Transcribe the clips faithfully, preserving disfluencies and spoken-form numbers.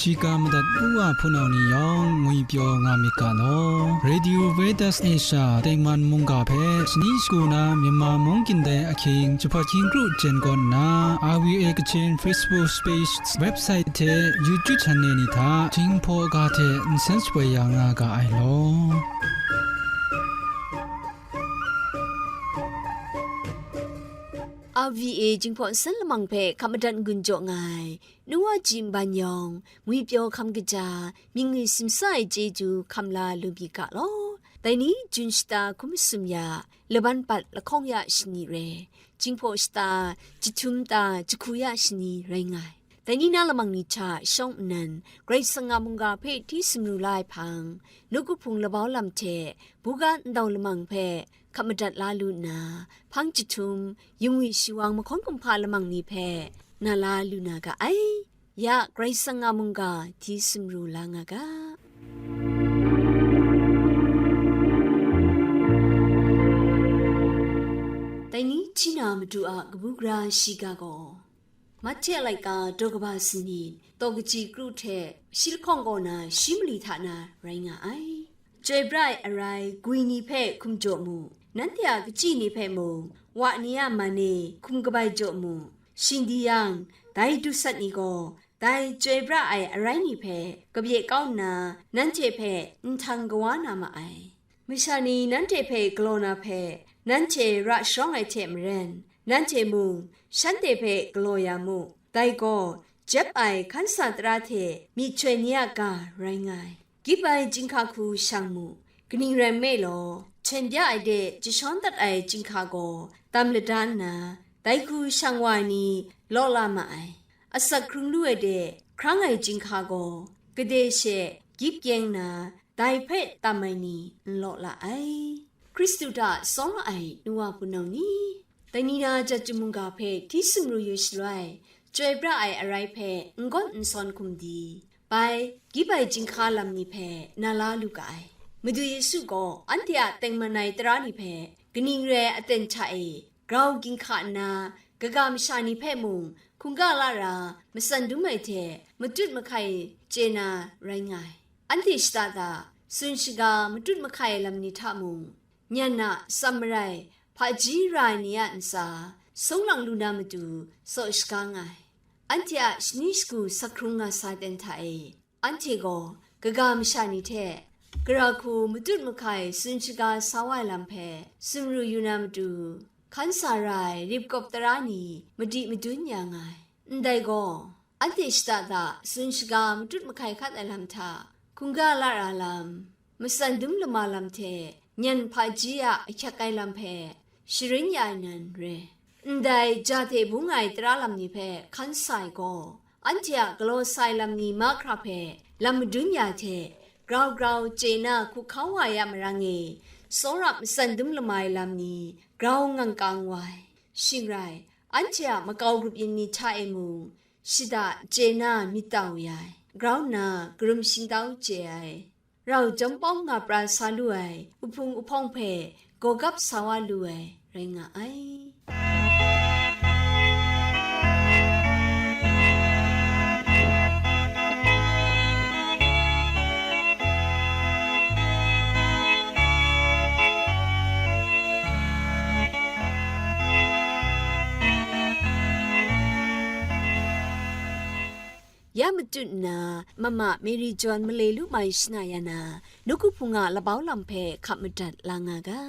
Shiga madat u wa hpunau ni yawng ngwipyaw nga myit ga law. Radio Veritas Asia tengman mungga hpe shani shagu na Myanmar mung gindai ahkying jahpat hkying kru jen kaw nna, R V A Kachin Facebook page, website hte YouTube channel ni hta Jinghpaw ga hte nsen shapoi ya nga ga ai law. R V A Jinghpaw nsen lamang hpe hkap madat n-gun jaw nga ai, nu wa ji nban yawng, ngwipyaw hkam kaja, mying ni simsa ai chyeju hkam la lu myit ga law. Dai ni Jun shata hkum masum ya, laban bat lahkawng ya shani rai, Jinghpaw shata jahtum ta jahku ya shani rai nga ai. Dai ni na lamang ni hta shawng nnan, Karai Kasang a mungga hpe hti sumru la ai hpang, nawku hpung labau lam hte buga ndau lamang hpe hkap madat la lu nna, hpang jahtum, yingwi shiwang mahkawn kumhpa lamang ni hpe na la lu na ga ai. Ya Karai Kasang a mungga hti sumru la nga ga. Dai ni hti na Madu a kabu gara shiga gaw, Mahte a laika daw kaba sanit, taw kaji kru hte shi lahkawng kaw na shi mali hta na rai nga ai. Chyoi pra ai arai gwi ni hpe hkum jaw mu, nanhte a kachyi ni hpe mung, wa ni a man e hkum kabai jaw mu. Shing di yang, dai dusat ni gaw, dai chyoi pra ai arai ni hpe kabye kau nna, nanhte hpe nhtang kawa na ma ai. Masha ni nanhte hpe galaw na hpe, nanhte ra sharawng ai hte maren, nanhte mung shanhte hpe galaw ya mu. Dai gaw, jep ai hkan sa tara hte myihtoi ni a ga rai nga ai. Gyip ai chyinghka hku shang mu, kaning rai nme law, hten bya ai de jashawn dat ai chyinghka gaw tam lada nna, dai hku shang wa ai ni law la ma ai. Asak hkrung lu ai de hkrang ai chyinghka gaw, gade she gyip kyeng nna, dai hpe tam ai ni n law la ai. Hkristu hta tsawra ai nu wa hpunau ni, dai ni na jat mungga hpe hti sumru yu shaloi, chyoi pra ai arai hpe n gawn n sawn hkum di, bai, gyip ai chyinghka lam ni hpe na la lu ga ai. Madu Yesu gaw anhte a tengman ai tara ni hpe kaning re ai aten hta e grau ginhka nna, kaga masha ni hpe mung hkungga lara matsan dum ai hte matut mahkai chye na rai nga ai. Anhte shada da, tsun shaga matut mahkai ai lam ni hta mung, nyan a tsam marai hpaji ra ai ni a ntsa, sung lang lu na matu tsaw shaga nga ai. Anhte a shani shagu sak hkrung nga sa ten hta e, anhte gaw kaga masha ni hte, gara hku matut mahkai tsun shaga sa wa ai lam hpe sumru yu na matu, hkan sa ra ai rip kawp tara ni madi madun ya nga ai. Ndai gaw, anhte shada da tsun shaga matut mahkai hkat ai lam hta, hkungga lara lam, matsan dum lama lam hte nyan hpaji a ahkyak ai lam hpe sharin ya ai nan re. Ndai ja hte bung ai tara lam ni hpe hkan sa ai gaw, anhte a galaw sa ai lam ni mahkra hpe lam madun ya hte, grau grau chye na hkuhkau wa ya marang e, tsawra matsan dum lama ai lam ni grau ngang kang wa ai. Shing rai, anhte a makau grup yin ni hta e mung, shada chye na myit tau ya ai, grau nna karum shingtau chye ai, rau jawm pawng nga pra sa lu ai, uhpung uhpawng hpe gawgap sa wa lu ai rai nga ai. Ya matut nna, Mama Mary John male lu mai shana ya na, nawku hpung a labau lam hpe hkap madat la nga ga.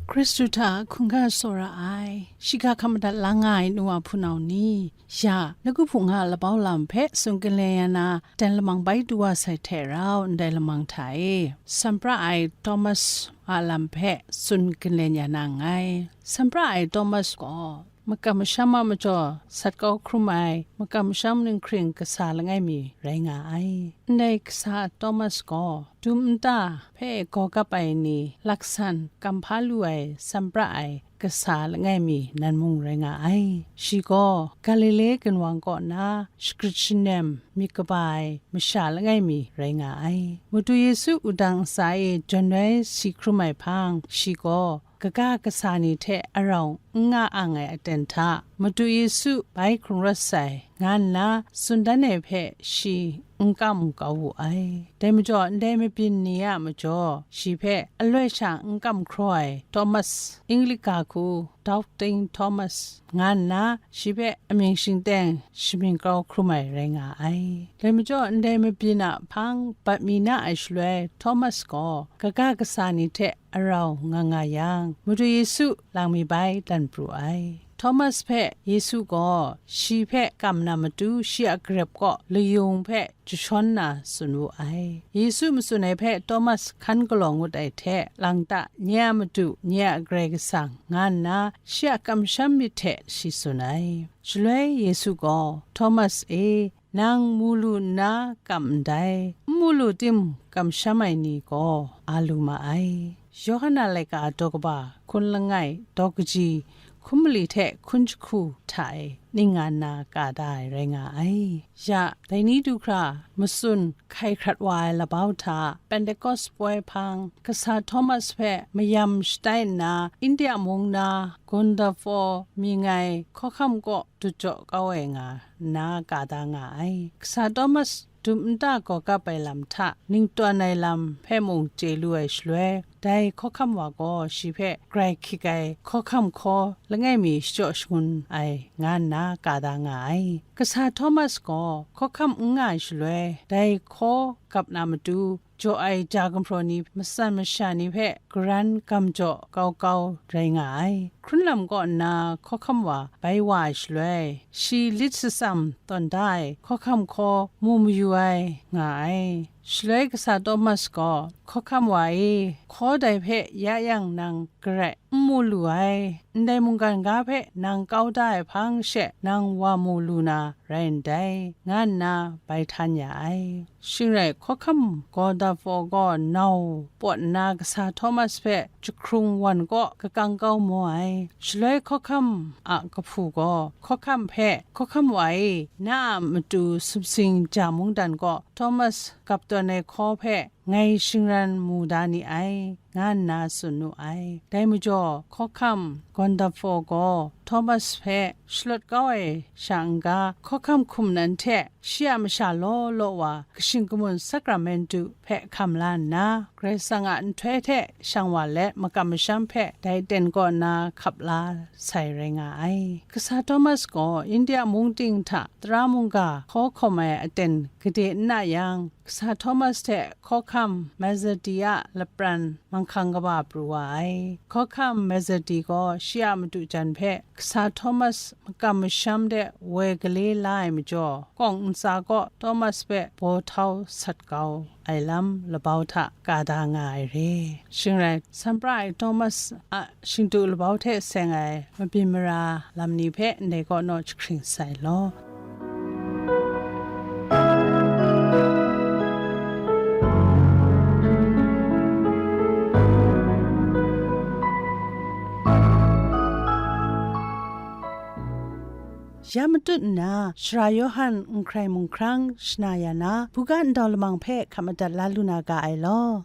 Hkristu hta hkungga tsawra ai, shiga hkap madat la nga ai nu wa hpunau ni, ya, nawku hpung a labau lam hpe tsun galen ya na, dan lamang bai du wa sai hte rau ndai lamang hta e, sampra ai Thomas a lam hpe tsun galen ya na nngai. Sampra ai Thomas gaw, makam masham a majaw sat kau hkrum ai, makam masham ninghkring kasa langai mi rai nga ai. Ndai kasa Thomas gaw, dum nta hpe gaw gap ai ni laksan kam hpa lu ai sampra ai kasa langai mi nan mung rai nga ai. Shi gaw Galile ginwang kaw na shagrit shanem myit kaba ai masha langai mi rai nga ai. Madu Yesu wudang ntsa e jawn ai si hkrum ai hpang, shi gaw kaga kasa ni hte arau n nga ang ai aten hta, Madu Yesu bai hkrung rawt sai, nga nna tsun dan ai hpe shi n kam kau wu ai. Dai majaw, ndai mabyin ni a majaw, shi hpe aloi sha n kam hkraw ai Thomas, English ga hku Doubting Thomas, nga nna shi hpe amying shingteng shamying grau hkrum ai rai nga ai. Dai majaw, ndai mabyin a hpang bat mi na ai shaloi, Thomas gaw kaga kasa ni hte arau nga nga yang, Madu Yesu lang mi bai dan pru ai. Thomas hpe Yesu gaw shi hpe kam na matu shi a garep kaw layung hpe jashawn na tsun wu ai. Yesu matsun ai hpe Thomas hkan galaw ngut ai hte, "Lang ta, nye a Madu, nye a Karai Kasang," nga nna shi a kamsham myit hte shi tsun ai. Shaloi Yesu gaw, "Thomas e, nang mu lu nna kam ndai, n mu lu tim kamsham ai ni gaw a lu ma ai." Yawhan a laika daw kaba hkun langai daw kaji hkun mali hte hkun jahku hta e ning nga nna ka da ai rai nga ai. Ya, dai ni du hkra matsun hkai hkrat wa ai labau hta, Pentekost poi hpang, kasa Thomas hpe mayam shatai nna, India mung na Gundafo mying ai hkawhkam kaw dut jaw kau ai nga nna ka da nga ai. Kasa Thomas dum nta gaw kap ai lam hta, ning tawn ai lam hpe mung chye lu ai shaloi, dai hkawhkam wa gaw shi hpe grai hkyik ai hkawhkam hkaw langai mi shachyaw shangun ai nga nna ka da nga ai. Kasa Thomas gaw hkawhkam n nga ai shaloi, dai hkaw gap na matu, jaw ai ja gumhpraw ni, matsan masha ni hpe garan gam jaw kau kau rai nga ai. Hkrunlam kaw nna hkawhkam wa bai wa ai shaloi, shi lit shatsam tawn da ai hkawhkam hkaw mu mayu ai nga ai. Shaloi kasa Thomas gaw, "Hkawhkam wa e, hkaw dai hpe ya yang nang garai n mu lu ai, ndai mungkan ga hpe nang kau da ai hpang she nang wa mu lu na rai ndai," nga nna bai htan ya ai. Shing rai, hkawhkam Gundafo gaw nau pawt nna kasa Thomas hpe jahkrung wan kaw kakang kau mu ai. Shaloi hkawhkam a kahpu gaw hkawhkam hpe, "Hkawhkam wa e, na a matu sumsing ja mungdan kaw Thomas gap tawn ai hkaw hpe ngai shingran mu da ni ai," nga nna tsun nu ai. Dai majaw, hkawhkam Gundafo gaw Thomas hpe shalawt kau ai sha n-ga, hkawhkam hkum nan hte shi a masha law law wa kashing kamun sakramentu hpe hkam la nna, Karai Kasang a nhtoi hte shang wa let makam masham hpe dai ten kaw na hkap la sai rai nga ai. Kasa Thomas gaw India mung ting hta tara mungga hkaw hkawm ai aten gade n na yang, kasa Thomas hte hkawhkam Mazadi a lapran manghkang kaba pru wa ai. Hkawhkam Mazadi gaw shi a madu jan hpe kasa Thomas makam masham de woi gale la ai majaw, kawng ntsa kaw Thomas hpe baw htau sat kau ai lam labau hta ka da nga ai re. Shing rai, Sampra ai Thomas a shingtu labau hte seng ai mabyin mara lam ni hpe ndai kaw naw jahkring sai law. Ya matut nna, Sara Yawhan n hkrai mung hkrang shana ya na, buga ndau lamang hpe hkap madat la lu na ga ai law.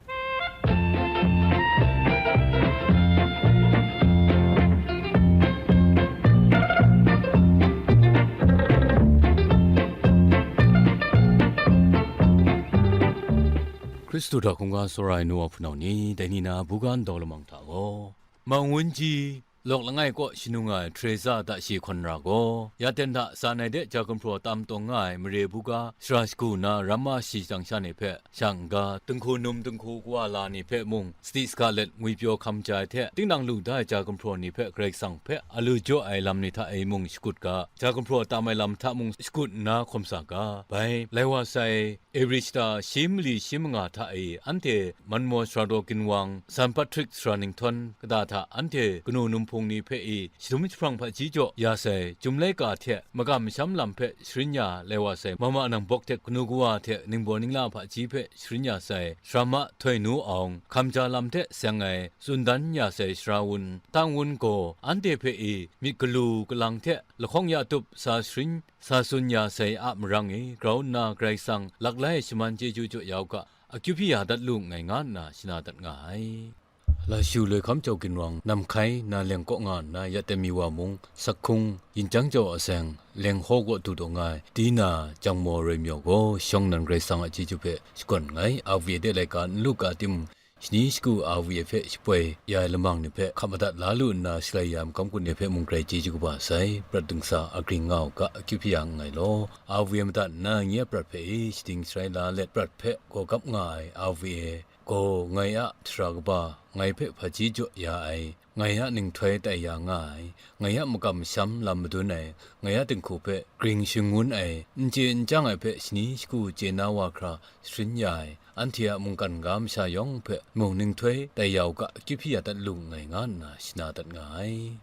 Hkristu hta hkungga tsawra ai nu wa hpunau ni, dai ni na buga ndau lamang hta gaw, Mang Wunji, Lawk langai kaw shanung ai Teresa Dashi Hkawn Ra gaw, ya ten hta san ai de ja gumhpraw tam tawng nga ai mare buga, sara shagu na ramma shi jang sha ni hpe, sha n-ga, dinghku num dinghku kawa la ni hpe mung, sadi saga let ngwipyaw hkam ja ai hte, tinang lu da ai ja gumhpraw ni hpe Karai Kasang hpe a lu jaw ai lam ni hta e mung shakut ga, ja gumhpraw tam ai lam hta mung shakut nna hkawm sa ga, bai, lai wa sai, Ebrishta shi mali shi manga hta e anhte Manmaw sara daw ginwang, San Patrik sara ninghtawn kata hta anhte kanu num hpung ni hpe i, shadum jahprang hpaji jaw ya sai, Chyum laika hte makam masham lam hpe sharin ya lai wa sai, Mama Nang Bawk hte kanu kawa hte ningbaw ningla hpaji hpe sharin ya sai, Sara Ma Htoi Nu Awng, hkamja lam hte seng ai, tsun dan ya sai sara wun, tang wun gaw, anhte hpe i, myit galu kalang hte lahkawng ya tup sa sharin, sa tsun ya sai a marang e, grau nna Karai Kasang laklai shaman chyeju jaw ya u ga, akyu hpyi ya dat lu nngai, nga nna shana dat nga ai. Lashu Loi Hkam Jau Ginwang, Nam Hkai, Naleng kaw nga nna ya temi wa mung, Sakhung, Yin Chyang Jau Aseng, Leng Haw kaw du taw nga ai, Tina Jangmaw Roi Myaw gaw, shawng nnan Karai Kasang a chyeju hpe shakawn nngai, R V A de laika n lu ga timung, shani shagu R V A hpe shapoi ya ai lamang ni hpe hkap madat la lu nna, shalai ya ai magam kun ni hpe mung grai chyeju kaba sai, prat dingsa agring nga u ga, akyu hpyi ya nngai law, R V A madat nna nye a prat hpe i shading sharai la let prat hpe gawgap nga ai R V A gaw ngai a sara kaba, ngai hpe hpaji jaw ya ai, ngai a ninghtoi tai ya nga ai, ngai a makam masham lam madun ai, ngai a dinghku hpe gring shangun ai, n chye n chyang ai hpe shani shagu chye na wa hkra sharin ya ai, anhte a mungkan ga masha yawng hpe mung ninghtoi tai ya u ga, akyu hpyi ya dat lu nngai, nga nna shana dat nga ai.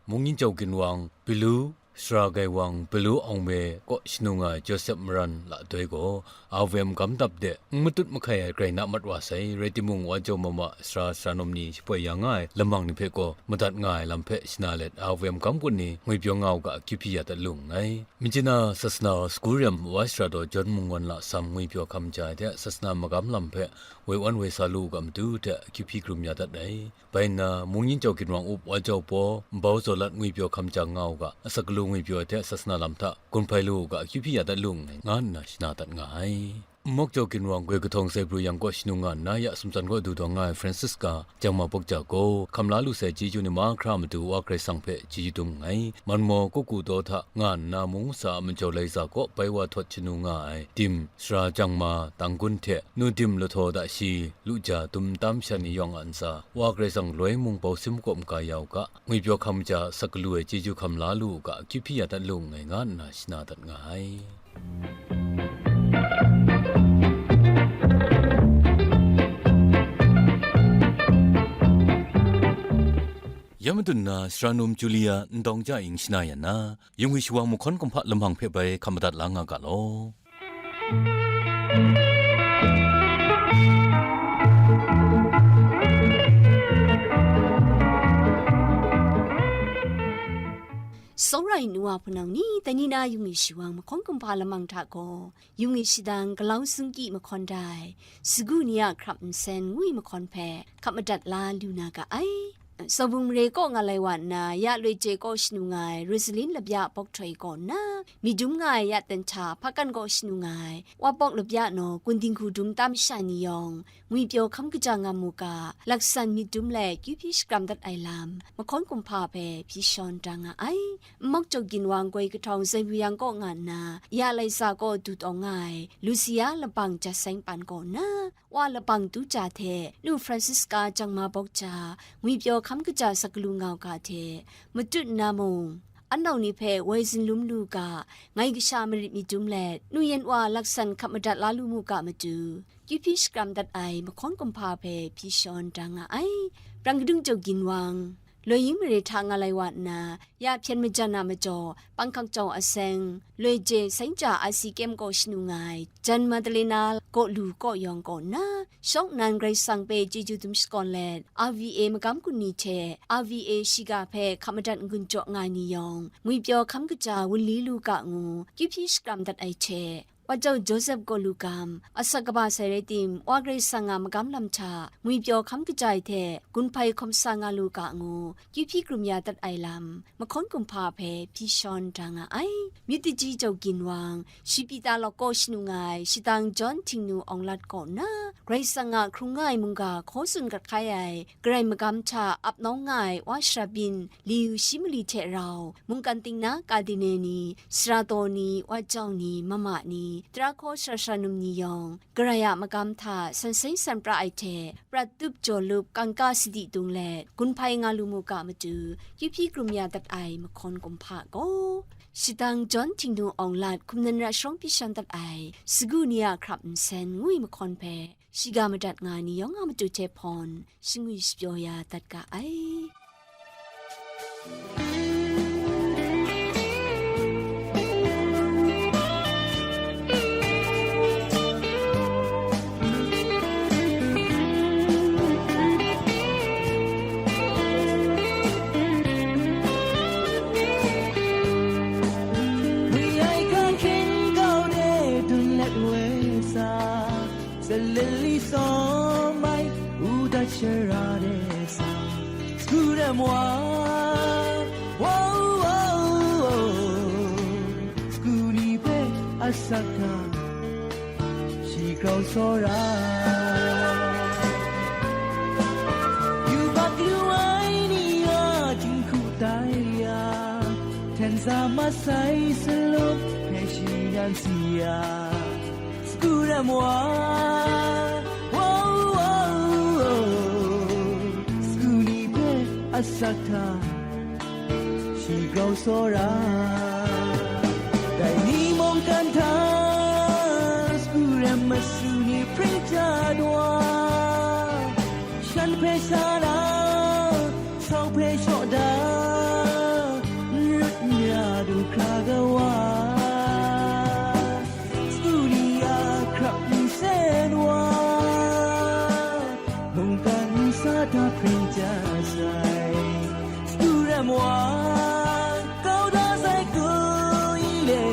Mungyin Jau Ginwang, Bilu, Sara Gaiwang, Bilu Awng Me kaw shanu nga ai Joseph Maran Ladoi gaw, R V A magam dap de n matut mahkai ai grai na mat wa sai, rai timung, wa jau mama sara sara num ni shapoi ya nga ai lamang ni hpe gaw madat nga ai lam hpe shana let, R V A magam kun ni ngwipyaw nga u ga, akyu hpyi ya dat lu nngai. Myitkyina Sasana School Rem Vice Sara daw John Mungwan Lasam ngwipyaw hkam ja ai hte, Sasana magam lam hpe woi wan woi sa lu u ga matu hte akyu hpyi hkrum ya dat ai. Bai nna, Mungyin Jau Ginwang Up, Wa Jau Paw, Nbau Zaw Lat ngwipyaw hkam ja nga u ga, asak galu ngwipyaw ai hte Sasana lam hta gun hpai lu u ga, akyu hpyi ya dat lu nngai, nga nna shana dat nga ai. Nmawk Jau Ginwang Goi Kahtawng Zaibru Yang kaw shanu nga nna, ya sumtsan kaw du taw nga ai Francisca Jangma Bawk Ja gaw, hkam la lu sai chyeju ni mahkra matu Wa Karai Kasang hpe chyeju dum nngai. Manmaw Kuku Daw hta nga nna, mung masa a majaw lai za kaw bai wa htawt shanu nga ai Dim, Sara Jangma Tanggun hte Nu Dim Lahtaw da shi, lu ja dum tam sha ni yawng a ntsa, Wa Karai Kasang loi mung bau sim kaw maga ya u ga, ngwipyaw hkam ja sak galu ai chyeju hkam la lu u ga, akyu hpyi ya dat lu nngai, nga nna shana dat nga ai. Ya madun na, Sara Num Julia Ndawng Ja Ing shana yan na, Yungwi Shawang Mahkawn Kumhpa lamang hpe bai hkam madat la nga ga law. Tsawra ai nu wa hpunau ni, dai ni na Yungwi Shawang Mahkawn Kumhpa lamang hta gaw, Yungwi Shadang Galau Sungki Mahkawn dai, sagu ni a hkrap nsen ngwi mahkawn hpe hkap madat la lu na ga ai. Sawbung mare kaw nga lai wa nna, ya loi je kaw shanu nga ai Rosalin Labya Bawk Htoi kaw nna, myit dum nga ai ya ten hta hpakan kaw shanu nga ai Wa Bawk Labya naw kun dinghku dum tam sha ni yawng, ngwipyaw hkam kaja nga mu ga, laksan myit dum let kyu hpyi shakram dat ai lam, Mahkawn Kumhpa hpe hpyi shawn da nga ai. Nmawk Jau Ginwang Goi Kahtawng Zaibru Yang kaw nga nna, ya lai za kaw du taw nga ai Lucia Labang Ja Seng Pan kaw nna, Wa Labang Tu Ja hte Nu Francisca Jangma Bawk Ja, ngwipyaw hkam kaja sak galu nga u ga hte, matut nna mung, anau ni hpe woi zunlum lu ga, ngai kasha marit myit dum let, Nu Yan Wa laksan hkap madat la lu mu ga matu, kyu hpyi shakram dat ai Mahkawn Kumhpa hpe hpyi shawn da nga ai. Prang kadung Jau Ginwang, Loi Ying mare hta nga lai wa nna, ya hpyen majan a majaw, Panghkak Jau Aseng, Loi Je Sain Ja Asi Kyem kaw shanu nga ai, Jan Madalena kaw lu kaw yawng kaw nna, shawng nnan Karai Kasang hpe chyeju dum shakawn let, R V A magam kun ni hte R V A shiga hpe hkap madat n-gun jaw nga ai ni yawng, ngwipyaw hkam kaja wunli lu ga ngu, kyu hpyi shakram dat ai hte, Wa Jau Joseph kaw lu gam, asak kaba sai rai tim, Wa Karai Kasang a magam lam hta, ngwipyaw hkam kaja ai hte, gun hpai hkawm sa nga lu ga ngu, kyu hpyi hkrum ya dat ai lam, Mahkawn Kumhpa hpe hpyi shawn da nga ai. Myit Daji Jau Ginwang, Shipita Lawk kaw shanu nga ai, Shadang John Htingnu Awng Lat kaw nna, Karai Kasang a hkrung nga ai mungga hkaw tsun gat hkai ai, Karai magam hta ap nawng nga ai Wa Sharabin, Liu Shi Mali hte rau, mungkan ting na Kadine ni, Sara Taw ni, Wa Jau ni, Mama ni, tara hkaw sara sara num ni yawng, Karai a magam hta san seng san pra ai hte, prat tup jaw lup kangka sadi dung let, gun hpai nga lu mu ga matu, kyu hpyi hkrum ya dat ai Mahkawn Kumhpa gaw, Shadang John Htingnu Awng Lat hkum nan ra sharawng hpyi shawn dat ai, sagu ni a hkrap nsen ngwi mahkawn hpe, shiga madat nga ai ni yawng a matu hte hpawn, shangwi shapyaw ya dat ga ai. Wi ai hkahkyen kau de dun let we sa, Salili sawm ai, u dat shara de sa, Sagu rem wa, wow, wow, wow. Sagu ni hpe asak hta, shi grau tsawra. Yubak yu ai ni a jinghku tai ya, hten sa masai salum hpe shi nan si ya. Sagu rem wa, wow, wow, wow. Sagu ni hpe asak hta, shi grau tsawra. Dai ni mungkan hta, sagu rem masu ni pring jat wa, shan hpe sha na, sau hpe shaw da, n rut n ya du hkra ga wa. Sagu ni a hkrap nsen wa, mungkan nsa hta hpring ja sai. Sagu rem wa, kau da sai ku i le,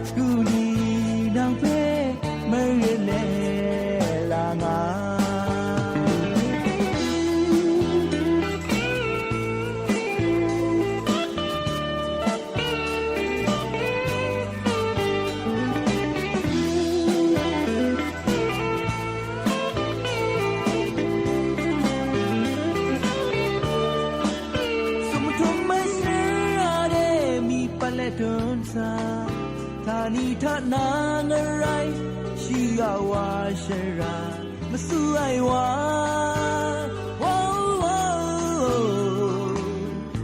sagu ni nang hpe maren e la nga. Sumhtum ai shara de mi pat let dun sa, htani hta na ngarai, shi a wa shara masu ai wa, wow, wow, wow.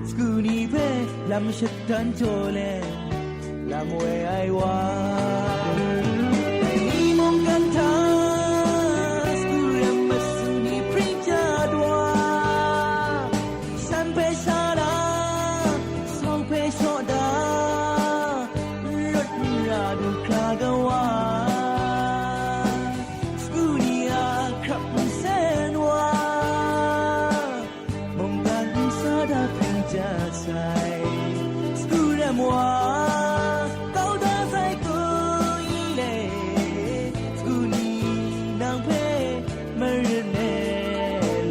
Sagu ni hpe lam shatan jaw let, lam woi ai wa. Dai ni mungkan hta, sagu rem masu ni pring jat wa, shan hpe sha da, sau hpe shaw da, n rut n ra du hkra ga wa. Sagu ni a hkrap nsen wa, mungkan nsa hta hpring ja sai. Sagu rem wa, kau da sai ku i le, sagu ni nang hpe maren e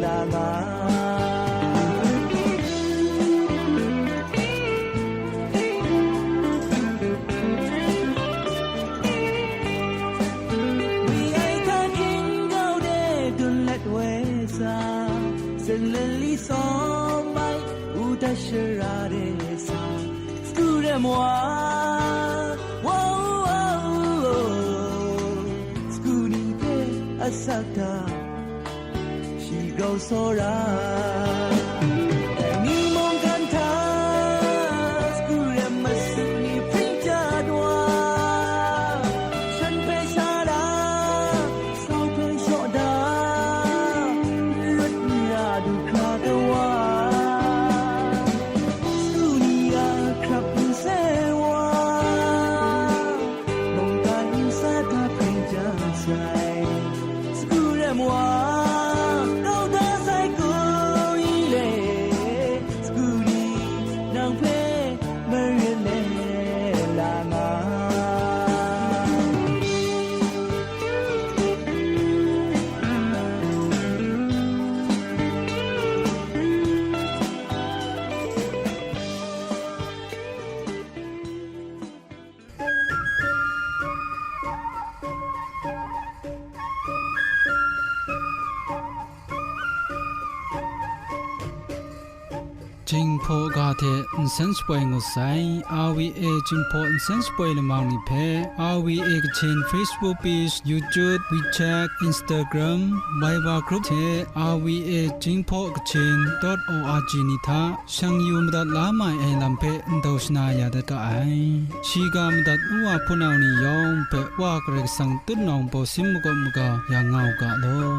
la nga. Wi ai hkahkyen kau de dun let we sa, Salili sawm ai, u dat shara de sa, sagu rem wa, wow, wow, wow. Sagu ni hpe asak hta, shi grau tsawra. Dai ni mungkan hta, sagu rem masu ni pring jat wa, shan hpe sha da, sau hpe shaw da, n rut n ra du hkra ga wa. Sagu ni a hkrap nsen wa, mungkan nsa hta hpring ja sai. Sagu rem wa, kau da sai ku i le, sagu ni nang hpe maren e la nga. Jinghpaw ga hte nsen shapoi ngut sai. R V A Jinghpaw nsen shapoi lamang ni hpe R V A Kachin Facebook page, YouTube, WeChat, Instagram, Viber group hte R V A Jinghpaw Kachin dot O R G ni hta shang yu madat la mai ai lam hpe ndau shana ya dat ga ai. Shiga madat nu wa hpunau ni yawng hpe Wa Karai Kasang tutnawng bawsin makawp maga yang nga u ga law.